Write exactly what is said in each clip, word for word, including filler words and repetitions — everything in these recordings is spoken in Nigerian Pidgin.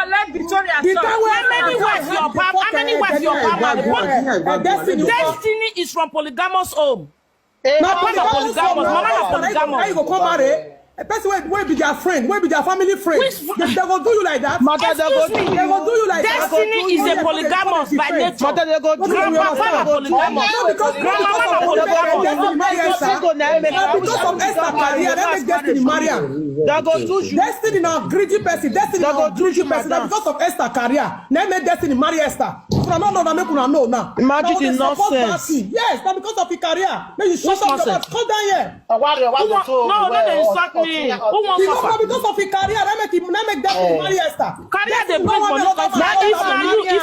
and let Victoria The talk. time when How many wives your papa? How many wives your papa marry? Destiny. Destiny is from polygamous home. Na Papa na polygamous polygamous, home, mama na na polygamous. You go come marry a person wey wey be their friend, wey be their family friend. Which- They, they go do you like that. Mother, they go Excuse me. do you. They go do you like that. Destiny is a polygamous by nature. Grandpapa na polygamous. Grandmama na polygamous. Destiny marry Esther. Na because of Esther career, that make Destiny marry am. They go do you. Destiny na greedy person. Destiny na greedy person. Na because of Esther career. Na make Destiny marry Esther. If una no know, na make una know now. Imagine the nonsense. Thing. Yes, na because of his career. Make you shut up your mouth. Come down here. No, no, they insult me. Who wants suffer? Because of his career, na make him, na make Destiny marry Esther. Career dey bring money. If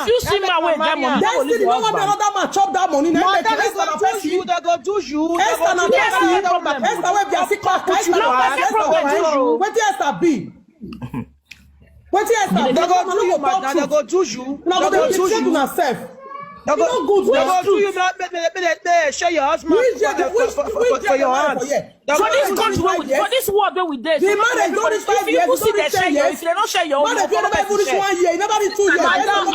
you see my way, get money. Destiny no want another man chop that money. Na make Esther na person. They go do you. Esther na person. Esther wey be a sick man. Esther na person. Wetin Esther be? Wetin Esther be? They go do you, madam. They go do you. Una go dey betray una sef. They go do you. Make, make, make, make they share your husband for, for, for, for, for your hand. For this country wey we, for this world wey we dey, the man dey do this five years, if you see dem share your, if dem no share your own, man dey do this one year, e never reach two years. Madam,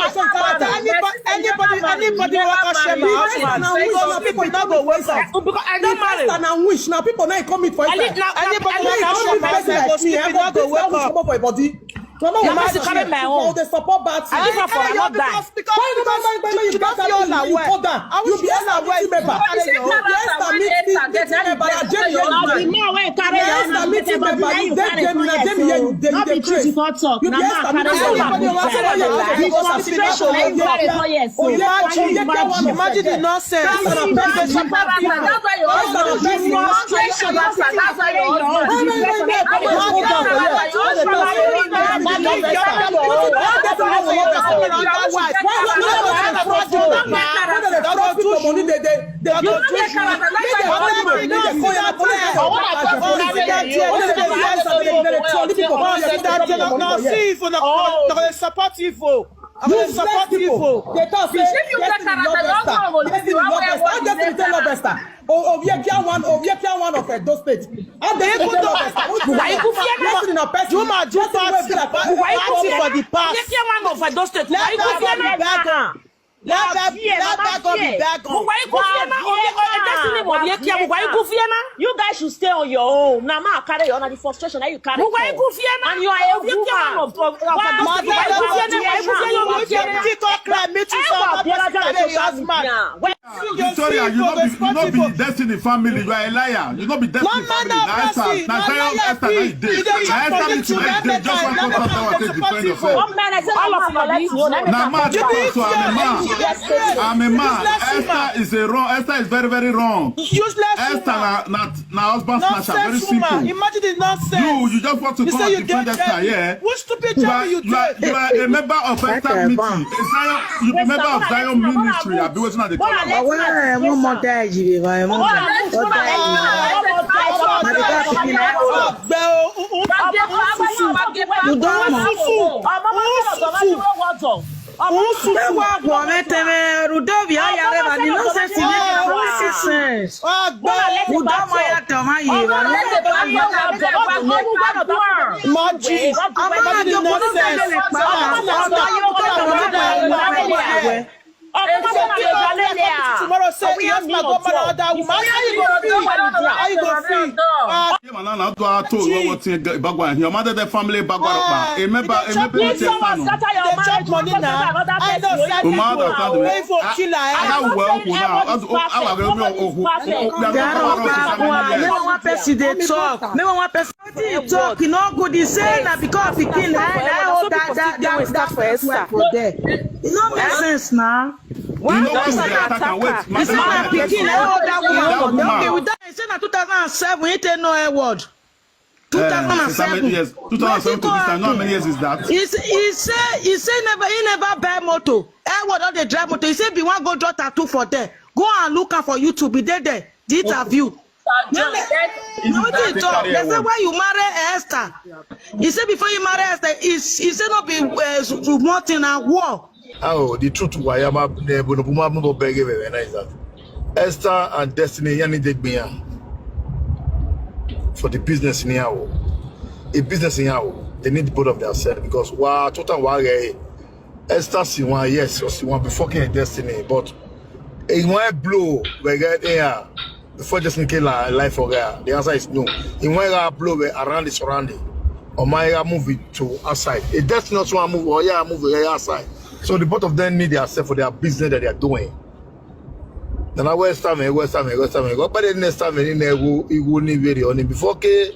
anybody, anybody, anybody wey wan share my husband, because people no go wake up. Because I don marry. Na wish na people na come meet for inside. Anybody wey wan share my husband, people no go wake up. Mama, you must carry my own. They support bad thing. I live for another die. Because, because, because you don't feel like you go down. You be Esther meeting member. You be Esther meeting member. Na Jamie here you dey. Esther meeting member. You dey Jamie, na Jamie here you dey. You dey craze. You be Esther meeting member. The frustration. Imagine, imagine the nonsense. That's why your husband. Support evil. Support evil. They talk say Destiny love Esther. Destiny love Esther. Oh, oh, yeah, Pia one, oh, yeah, Pia one of Edo State. How they even do Esther? Why you go fear now? Destiny na person. Juma, Juma, party for the past. Yeah, Pia one of Edo State. Why you go fear now? Let that, let that go be that go. Why you go fear now? Destiny, why you go fear now? You guys should stay on your own. Now, ma carry your own. The frustration that you carry. Why you go fear now? And you are a woman. Why you go fear now? Why you go fear now? Victoria, you no be, you no be Destiny family. You are a liar. You no be Destiny family. Na Esther, na Zion Esther na you dey. Na Esther meeting na you dey. Just wan come out now and take defend yourself. Na man, so I'm a man. I'm a man. Esther is a wrong. Esther is very, very wrong. Esther na, na, na husband snatcher. Very simple. Imagine the nonsense. You, you just want to come and defend Esther here. Which stupid job you take? You are a member of Esther meeting. Zion, you be member of Zion ministry. I be wetin I dey call am. Ọwọ́ ẹ̀ mú mọ́ dá ẹ̀jì rẹ̀ báyìí mọ́ dá. Ọ̀dà ẹ̀jì rẹ̀. Màdìbá ti fi náà. You don't know. Usufu agwọ mẹtẹmẹ rudobi ayarẹ ba ni nonsense ni nonsense. Udomo ya dọmọ ye ba ni. Maji. Ọmọ náà jókòó ló ń tẹ̀lé pa ọmọ náà jókòó ló ń tẹ̀lé pa. Tomorrow say yes, my God, man, other woman. How you go feel? How you go feel? Ah, yeah, man, na do ato we we tin bagwa here. Mother the family bagwa pa. E me ba, e me be say no. They chop money now. I know say. O ma da ta do. Pay for killer. How we go now? How we go ohu? One person dey talk. Me one person. Wetin you talk, e no good. He say na because pikin na hold that, that, that, that for there. E no make sense na. Why you no go dey attack am? Wait, he say na pikin na hold that woman. Okay, we don say na two thousand and seven, he take no Edward. Two thousand and seven. Yes, two thousand and seven to this time. How many years is that? He say, he say, he say never, he never buy motor. Edward don dey drive motor. He say be one go draw tattoo for there. Go and look am for YouTube. He dey there. The interview. Wetin he talk? They say when you marry Esther, he say before you marry Esther, he, he say no be, uh, small thing na war. Oh, the truth why I'm a Esther and Destiny yani dey gbin for the business ni awo. A business ni awo. They need both of their self because wa total wa re Esther si one, yes, or si one be fucking Destiny, but e wan blow we get here before Destiny kill her life for her. The answer is no. E wan blow we around the surrounding. Or my move it to outside. A Destiny not one move or yeah move it outside. So the both of them need their self for their business that they are doing. Then I West Ham, West Ham, West Ham. Go but the next time in there, he will need very on him before ke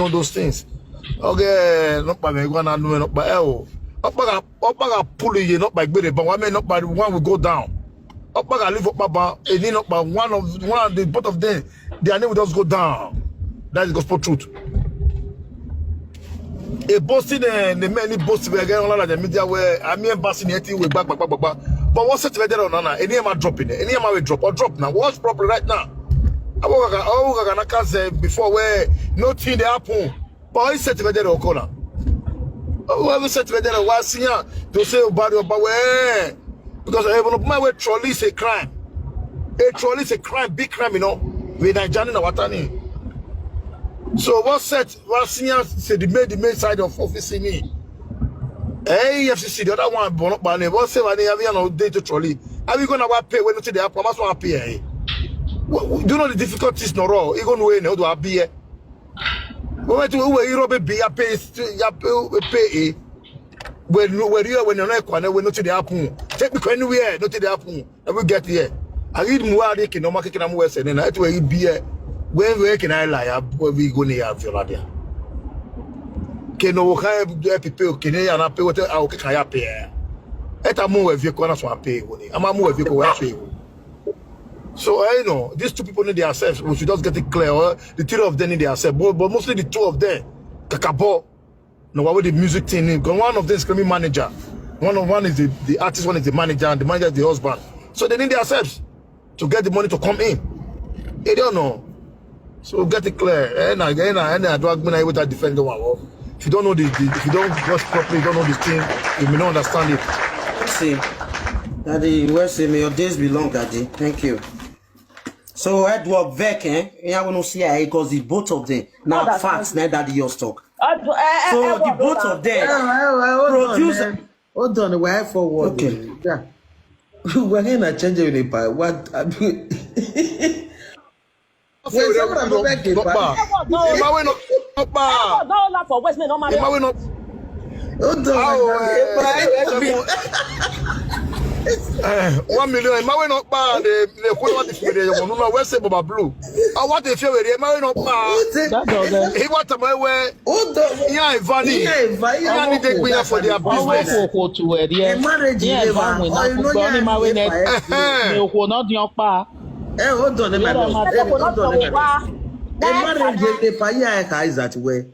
know those things. Okay, not by me, go and do not by oh. Okpara, Okpara pull you, not by Gbere, but one may not by one will go down. Okpara live up, Baba, and then not by one of one of the both of them, their name will just go down. That is gospel truth. A boasting, eh, the many boast we get on the media where I mean embassy anything we back, back, back, back, back. But what's it whether or not? Any am I dropping it? Any am I will drop or drop now? What's properly right now? I work at I work at Naka say before where nothing they happen. But he said whether or corner. Whoever said whether or was senior to say about your power. Because even my way trolley is a crime. A trolley is a crime, big crime, you know. With Nigerian Watani. So what said was senior said the main the main side of office in me. A F C C, the other one, but not by name. What say when they have no day to trolley? Are we gonna pay when they happen? Must want pay. Eh? What- Do you know the difficulties no raw? You gonna win how do I be here? When we were Europe be a pay still ya pay pay. Eh? When when you when you're not when nothing they happen. Take me anywhere, nothing they happen. And we get here. I read more I can no market can I'm West and then I to be here. When we can I lie? Where we go near Filadia? Can no can help people can I pay what I can I pay? Eta mo we vie kona so ape wo ni. Ama mo we vie ko we ape wo. So I know these two people need themselves. We should just get it clear. Or the three of them need themselves. But, but mostly the two of them. Kakabo. No, what with the music thing? Because one of them is screaming manager. One of one is the, the artist, one is the manager, and the manager is the husband. So they need themselves to get the money to come in. They don't know. So get it clear. Eh, na, eh, na, eh, na, do I with that defend the one? If you don't know the, the if you don't watch properly, you don't know the thing, you may not understand it. See, Daddy, well say may your days be long, Daddy. Thank you. So Edward Vec, eh? Yeah, we don't see her because the both of them now That's facts, na Daddy yours talk. Uh, uh, So uh, the both of them Eh, eh, eh, hold on, produce. Eh. Hold on, why forward? Okay. Yeah. We're gonna change it in part. What? I mean, Yes, I'm gonna go back in part. Imawe no pa. No, not for West, no, Imawe no. Hold on. Oh, Wait, eh, eh, one million. Imawe no pa. The the whole what if they want no West say Baba Blue. I want to feel with Imawe no pa. That doesn't. He want to my way. Hold on. Yeah, Ivani. Yeah, Ivani. Yeah, they take me for their Ọwọ́ business. kò kò tù ẹ̀ díẹ̀. Ẹ má rè jí Yeah, lè báwo wá. iná Ọ̀rọ̀ púpọ̀ iná ní yà máa wí ní nẹ ẹ̀fà ẹ̀. ní òkò náà dín ọpá. Eh, hold on, Ìyá madam. máa Eh, Ẹ kò náà hold on, sọ̀rọ̀ madam. wá. Ẹ má rè jí lè fà yà ẹ̀ kà is that way.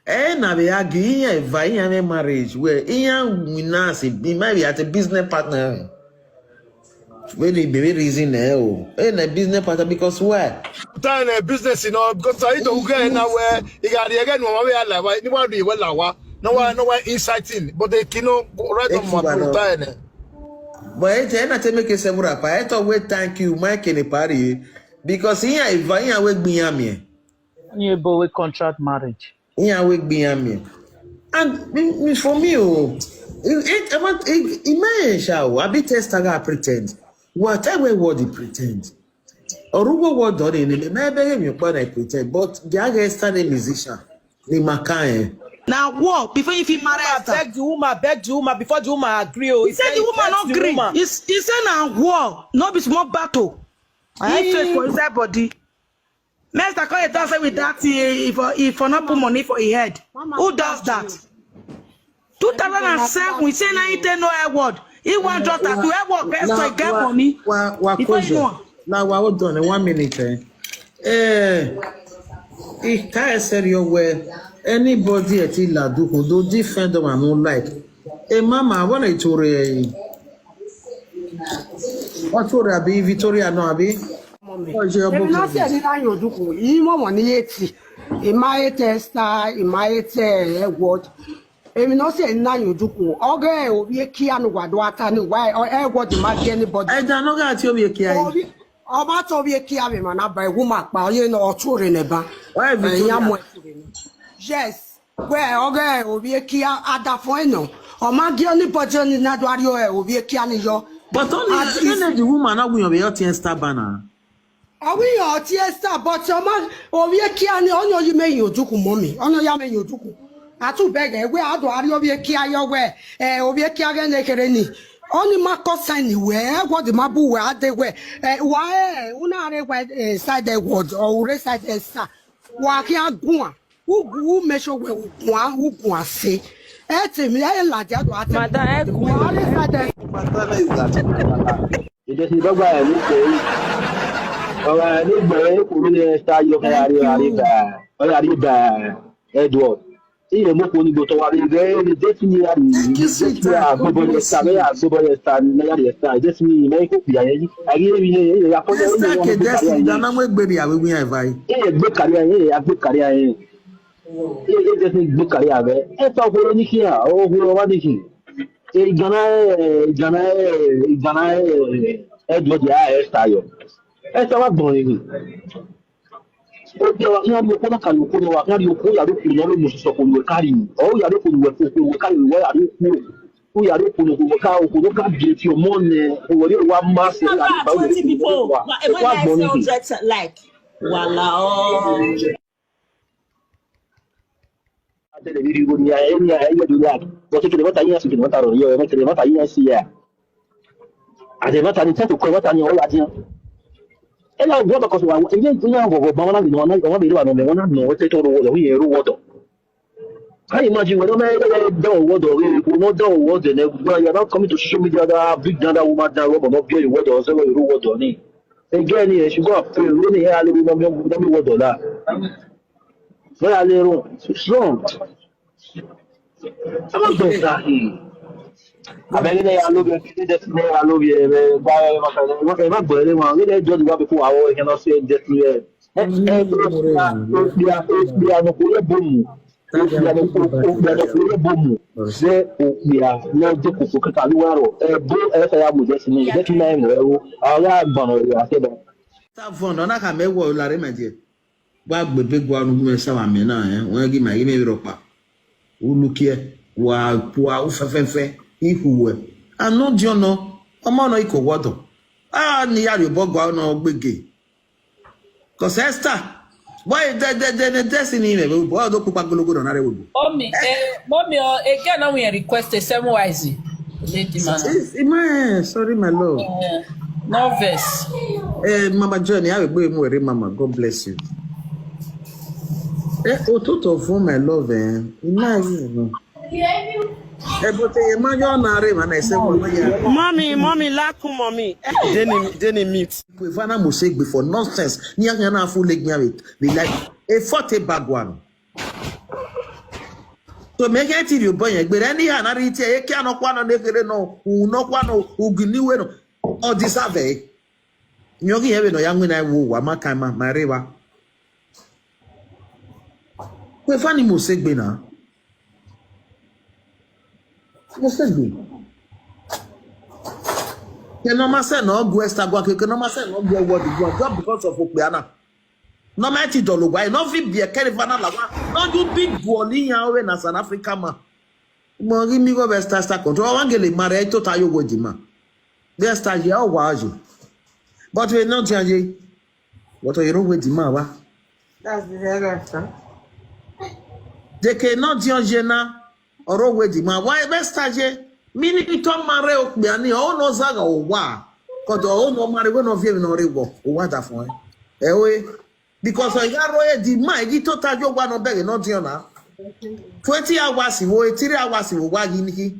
Eh, na be agi iyan eva iyan marriage where iyan wina si be my be at a business partner. Wey dey be reason eh o. Eh, na business partner because why? Time in business, you know, because I don't get now where you got the again one way I like. Why? Why do you well? Why? No one, no one inciting, but they kino right on It's my one blue of- time. But it eh na take make several pa. I thought we thank you, Mike in the party because iyan eva iyan we gbiyan mi. Ní ebo wey contract marriage. Iyan we gbiyan mi. And me- me- for me, oh, it, it, it, it, it may show. I be test I pretend. What I will what they pretend. Orugo what done in the maybe him you can pretend, but the other stand a musician. The Makai. Na war before you fit marry Woman Esther. Beg the woman, beg the woman before the woman agree. Oh, He say the woman no gree. He s- he say na war, no be small battle. He face for inside body. Master come dey talk say with that thing, if for if for not put money for him head. Who does that? Two thousand and seven, he say na he take no Edward. He wan just as to Edward get so he get money. Wa wa He say he kojo. Wan. Na wa hold on one minute. Eh. Eh. Ita serio we. Anybody at Iladuko do defend them and no like. Eh, mama, I want to tell you. What would I be? Victoria, no, abi? What's your Èmi náà book? sì ẹni láyò dúkù yìí mọ̀ wọ́n ní eighty. Ìmá eighty Esther, ìmá eighty Edward. Èmi náà sì ẹni láyò dúkù. Ọgẹ́ òbí kí ànúwàdó ata ní wá Edward má jẹ́ anybody. I don't know that you be here. Obi ọba tó bí kí àmì màná bá ewu máa pa ọyẹ náà ọtún rẹ nìbá. Why have you Ẹ̀yin told àmọ́ her? Ẹ̀kúrẹ́ ni. Yes. Wẹ́ ọgẹ́ òbí kí àdá fún ẹ̀ náà. Ọmọ agé oníbọ̀jọ́ ní nádùárí ẹ̀ òbí kí á níyọ. But only At you least- know the woman now we on the T N star banner. Ọwíyàn ọtí Esther but ọmọ òbí kí á ní ọ̀nà yìí mẹ́yìn òdùkú mọ́ mi. Ọ̀nà yà mẹ́yìn òdùkú. Àtúbẹ̀rẹ̀ ẹ̀wẹ́ àdùn àrí òbí kí á yọ wẹ̀ ẹ̀ òbí kí á gẹ́ ní kéré ni. Ó ní má kọ́ sáìnì wẹ̀ ẹ̀ wọ́n ti má bú wẹ̀ á dé wẹ̀ ẹ̀ wà ẹ̀ ọ̀nà rẹ̀ wẹ̀ ẹ̀ side Edward ọ̀rẹ́ side Esther. Wà kí á gùn à. Who who make sure we gùn à who gùn à ṣe. Ẹ tèmi ẹ làjà dùn àti. Madam, ẹ gùn. Wà á rí side. Ìjọsìn ìdọ́gba ẹ̀ ló pè é. Ọ̀rọ̀ ẹ̀ ló gbẹ̀rẹ̀ kò ní ẹ̀ ṣá yọ fún àrí àrí bá ọ̀rẹ́ àrí bá Edward. Tí ìyẹn mú kó nígbò tó wà rí rẹ̀ ẹ̀ jẹ́ sí ní àrí Thank you, jẹ́ sí sweetheart. God àgbébọ̀lẹ̀ bless ṣá you. Lẹ́yìn àgbébọ̀lẹ̀ ṣá ní lẹ́yìn àrí ẹ̀ṣá ìjẹ́ sí ní ìmọ̀ ikú pìyà yẹn yìí. Àrí èmi yẹn yẹn yà fọ́jọ́ Esther yẹn wọ́n Kedesi, yẹn. Dana Mwegberia, we win Evai. Ẹ yẹ gbé kàrí ayé ẹ agbé kàrí ayé ẹ yẹ jẹ́ sí gbé kàrí ayé ẹ sọ fún oníkíyà ọ̀hún ọba nìkì. Ìgànnà ẹ̀ ìgànnà ẹ̀ ìgànnà ẹ̀ Edward yà ẹ̀ ṣá yọ. Ẹ sọ wá gbọ̀n yìí. Ó jẹ́ wa kí wọ́n rí okó náà kàlù okó náà wá kí wọ́n rí okó yàrá òkú náà ló mú sọ kò lùwẹ̀ kárì. Ọ̀ yàrá òkú lùwẹ̀ kò lùwẹ̀ kárì wọ́n yàrá òkú. Ó yàrá òkú lùwẹ̀ ká òkú ló ká bìí ti ọmọ nẹ. Òwò rí wa má ṣe Number àyíká òwò rí twenty people. wa. Why am I like say hundred like? Wala oh. Atẹ̀lẹ̀ mi rí wo ni ayé ni ayé ni ayé. Bọ̀sẹ̀ kìlẹ̀ mọ́ta yín àti kìlẹ̀ mọ́ta rọ̀ yọ ẹ̀ kìlẹ̀ mọ́ta yín àti yà. Àtẹ̀mọ́ta ni tẹ́tù kọ́ mọ́ta ni ọ̀rọ̀ àti yàn. Ẹ yà wọ́n bá kọ́ sọ wa ẹ yẹ kí wọ́n wọ̀ bá wọn náà nù wọn náà wọ́n bèrè wà nù wọn náà nù wọ́n tẹ́tọ́ rọ̀ wọ́dọ̀ wọ́n yẹ rọ̀ wọ́dọ̀. Can you imagine when wọ́n mẹ́rin dán wọ́dọ̀ rẹ̀ wọ́n dán wọ́dọ̀ ẹ̀ gbọ́n yà bá coming to social media that big dada woman dán wọ́n mọ̀ bí ọ̀yọ̀ wọ́dọ̀ ọ̀sẹ̀ wọ́n yẹ rọ̀ wọ́dọ̀ ni. Again, yeah, she go and pray. Only here, I don't remember wọ́dọ̀ la. Bóyá lè rún strong. Ẹ má gbọ́ ìta yìí. Àbẹ̀rẹ̀ náà yà lóbi ẹ̀ kí ẹ̀ náà yà lóbi ẹ̀ bá ẹ̀ má kàlẹ́ ẹ̀ má gbọ́ ẹ̀ lé wọn. Ẹ̀ jọ́ ìwà bí kò àwọn ẹ̀ náà ṣe ẹ̀ jẹ́ sí ẹ̀. Ẹ ẹ bí a bí a bí a nù kó yẹ bó mu. Bí a nù kó bí a nù kó yẹ bó mu. Ṣé o bí a lọ jókòó kó kíkà ló wà rọ̀? Ẹ bó ẹ fẹ́ yà mú jẹ́ sí ni. Jẹ́ kí náà ẹ̀ mọ̀ ẹ̀ wo. Àwọn yà gbọ̀nà ẹ̀ àti ẹ̀ bá. Tavon, ona ka me wo la re me je. Wa gbe be gwa nu me sa wa me na eh. Won gi ma gi me ro pa. U look here. Wa wa u fe fe fe. Ihu we. Ano di ono. Omo no iko wodo. Ah, ni yari obo gwa no gbege. Cause Esther. Why the the the the destiny me? Boy do pupa gologo no na re wo. Mommy, eh, mommy, uh, again, now we request a seven wise. Lady man. Is Ima, sorry, my love. Eh, no verse. Eh, Mama Johnny, I will go more, Mama. God bless you. Eh, Ototo for my love, eh. Ima, you know. Eh, but eh, Ima, you're not ready, man. I say, Mama, yeah. Mommy, mommy, laku mommy. Eh, Jenny, Jenny meet. Kwefana Mosegbe for nonsense. Ni anya na full leg me with. They like a forty bag one. So make it till you boy. But any hand I reach here, can no kwano nekere no. U no kwano ugini we no. O deserve. Nyogi hewe no yangwe na wo wa makama marewa. Kwefani Mosegbe na. Mosegbe. Ke no ma se no gu Esther gwa ke ke no ma se no gu word gwa just because of Okpeana. No ma ti dolo gwa no fi bi e kere fana la wa. No ju big goli yan we na South Africa ma. Mo ri mi go be Esther Esther control. Wa ngele mare to ta yo word ma. Be Esther ye o wa je. But we no ti anje. What are you wrong with the man wa? That's the director. They cannot judge you now. Or wrong with the man. Why best stage? Mini to mare Okpeani. Oh no zaga o wa. Cause oh no mare we no vie no re wo. O wa da fun e. Eh we. Because I got roye the man. You to ta yo wa no beg no di ona. Twenty hours wo, three hours wo wa gi ni.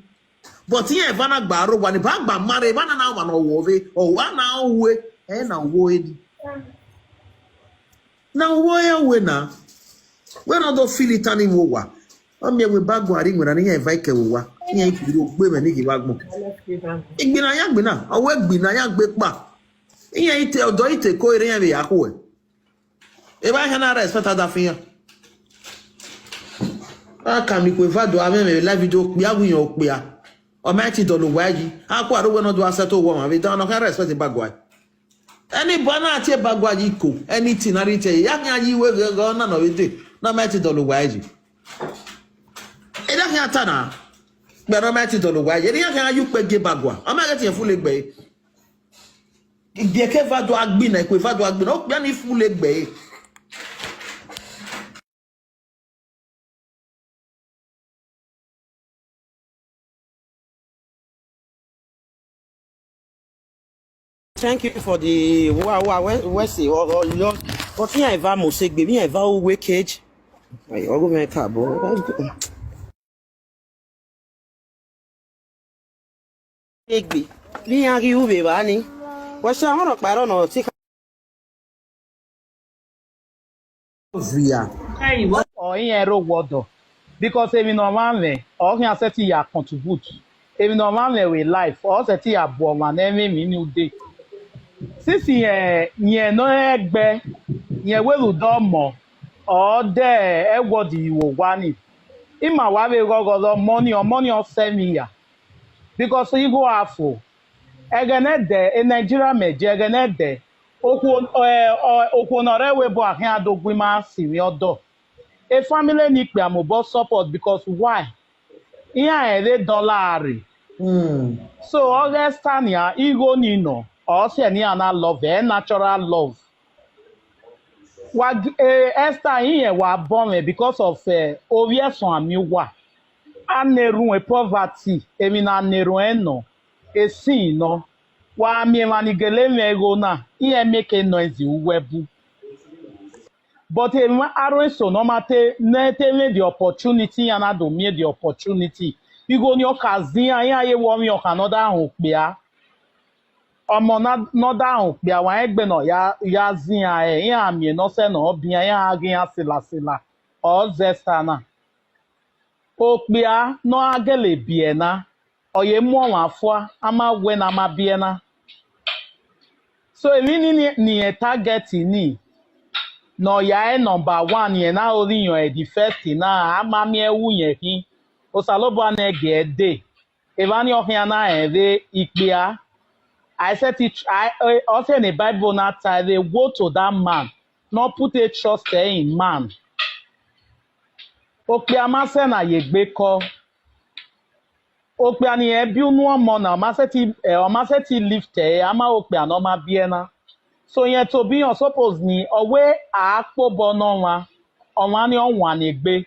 But yen eva na gba aro wa ni, ba gba mare, ba na na wa no wo ve, o wa na wo e, e na wo e ni. Na wo e we na. We no do feel it ani wo wa. O mi we ba gwa ri ngwera ni yen eva ike wo wa. Yen iku ro gbe me ni gi wa gbon. Igbina ya gbina, o we gbina ya gbe pa. Yen ite odo ite ko ere yen be ya ko e. E ba hia na respect ada fi ya. A ka mi kwe va do ame me live video kpia gu yan kpia. O ma ti do lo wa yi. A ko aro we no do aseto wo ma be dan no ka respect ba gwa. Anybody na ti ba gwa yi ko. Anything na ri te. Ya kan yi we go na no we de. Na ma ti do lo wa yi. E da kan ta na. Gbe no ma ti do lo wa yi. E ya kan yu pe ge ba gwa. O ma get yen fu le gbe. Ge ke va do agbi na, ko va do agbi na. O pe ni fu le gbe. Thank you for the wa wa we we say o o yo. But mi eva mo se gbe, mi eva o we cage. Ayo go me ka bo. Egbe. Mi yan ri ube ba ni. We se awon ro pa ro no ti ka. Via. Or in ero wodo. Because emi no man me, or can set ya contribute. Emi no man me we life, or set ya bo man emi mi ni ude. Sisi yen yen no egbe, yen we lu do mo, or de e wo di wo wa ni. Ima wa we go go do money or money or send me ya. Because he go afo. Egene de, e Nigeria me je egene de. Okwo eh o- okwo no re we bo ahin adogwi ma si mi odo. E family ni pe amo bo support because why? Iya e de dollar. Hmm. So Augustania igo ni no. O se ni ana love, e natural love. Wa gi- eh, Esther iyen wa bo me because of eh, ovi eson ami wa. A nerun e poverty, emi na nerun e no. E sin no. Wa mi ema ni gele me go na. Iyen make noise uwe bu. But emi aro eso no ma te ne te me the opportunity ya na do me the opportunity. Igo ni o ka zin ya ya ye wo mi o ka no da hon pe a. Omo na no da hon pe a wa egbe no ya ya zin ya e ya mi no se no bi ya ya gi ya sila sila. O zesta na. Okpia no agele biena. Oye mu wa fua ama we na ma biena. So emi ni ni, ni e target ni. No ya e number one ye na ori yan e the first na ama mi e wu ye hi. Osalobo na ge de. Evani ohia na e de ikpia. I said it I I- also in the Bible na tie the woe to that man. Not put a trust in man. Okpia ma se na ye gbe ko. Okpia ni e bi unu omo na o ma se ti e o ma se ti lift e ama okpia no ma biena. So yen to be on suppose ni owe a kpo bo no wa. O wa ni o wa ni gbe.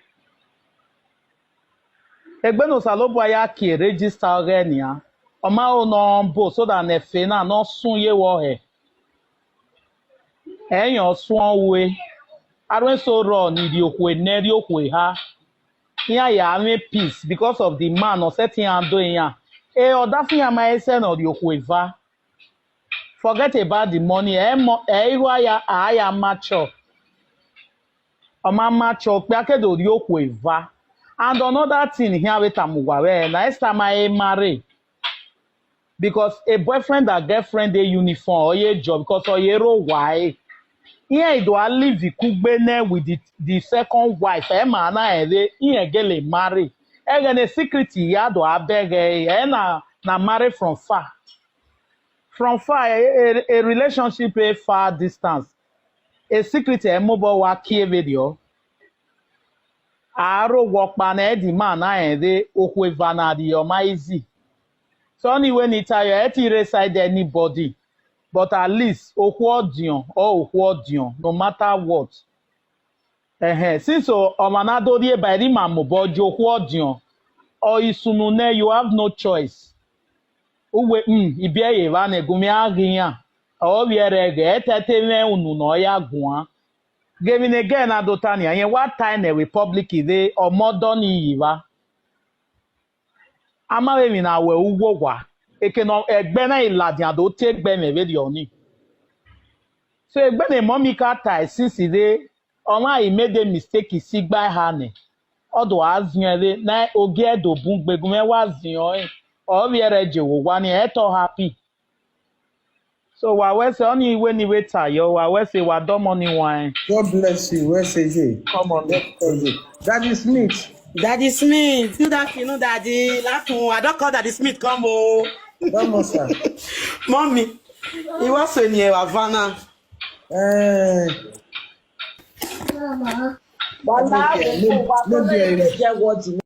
Egbe no Osalobo ya ki register re ni a. O ma o no bo so that ne fe na no sun ye wo he. Eyan suon we. Arwen so ro ni ri okwe ne ri okwe ha. Iya ya ame peace because of the man o setting and doing ya. E oda fi ama ese no ri okwe va. Forget about the money. E mo e iwa ya aya macho. O ma macho pe akedo ri okwe va. And another thing here with Amuwa we na Esther ma e marry. Because a boyfriend and girlfriend dey uniform or ye job because or ye ro why. Here do I live ikugbe ne with the, the second wife. E ma na ere here gele marry. Ere ne secret ya do abeg e na na marry from far. From far a, a, a relationship a far distance. A secret e mo bo wa kie video. Aro wo pa na e di man na e de okwe va na di o ma easy. So anyway ni tayo e ti re side anybody. But at least okwu odion or okwu odion no matter what. Ehe since o o ma na do die by di man mo bo jo okwu odion. O isunu ne you have no choice. Uwe mm ibi eye va na egumi aghiyan. O bi ere ge e tete me unu no ya guan. Gevin again adotania, yen wa tai ne Republic de omodoni yiva. Ama ve mi na we uwo wa. Eke no egbe na iladian do te gbe me ve di oni. So egbe ne mo mi ka tai since de, oma he made a mistake, si gba ha ne. Odo azion re na oge do bun gbegun me wa zion e. O vi ere je wo wa ni e to happy. So wa we se oni we ni we ta yo, wa we se wa do mo ni wa e. God bless you. Where's A J? Come on. Daddy Smith. Daddy Smith, good afternoon, Daddy. Laughing. I don't call Daddy Smith. Come on. Come on, sir. Mommy, he was in here, Havana. Eh, Bala, no, no, no, no, get what you